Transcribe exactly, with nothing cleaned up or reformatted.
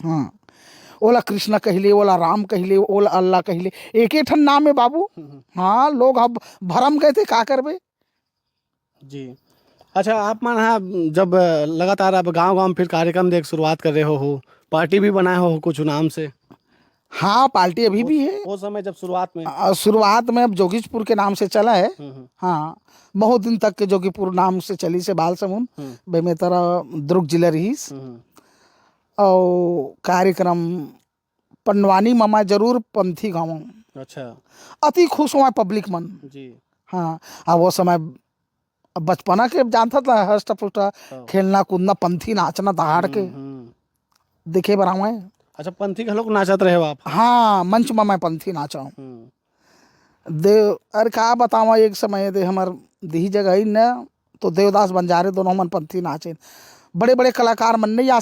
हाँ, ओला कृष्ण कहिले, ओला राम कहिले, ओला अल्लाह कहिले, एके ठन नाम हे बाबू। हाँ, लोग अब भरम गए थे, का करबे? जी। अच्छा, आप मन हा जब लगातार अब गांव-गांव फिर कार्यक्रम देख शुरुआत कर रहे हो, हो, पार्टी भी बनाए हो कुछ नाम से? हाँ, पार्टी अभी भी है। वो समय जब शुरुआत में? अ, शुरुआत में अब जोगीपुर के नाम से चला है। हम्म, हम्म। हाँ, बहुत दिन तक के जोगीपुर नाम से चली से बाल समून, हम्म। बेमेतरा दुर्ग जिला रहीस। हम्म, हम्म। और कार्यक्रम पंडवानी ममा जरूर पंथी गाँव। अच्छा। अति खुश हुआ पब्लिक मन। जी। हाँ, अब वो समय, अब बचपना के जानता था, हष्ट पुष्ट हाँ। खेलना कूदना, पंथी नाचना दहाड़ के हम्म, हम्म। देखे बर आवे। अच्छा, पंथी घलोक नाचत रहे हो आप? हाँ, मंच में मैं पंथी नाचा हूँ। हम्म। देव, अरे का बतावा, एक समय दे हमर दिही जगह ही न, तो देवदास बंजारे दोनों मन पंथी नाचे। बड़े-बड़े कलाकार मन नहीं आ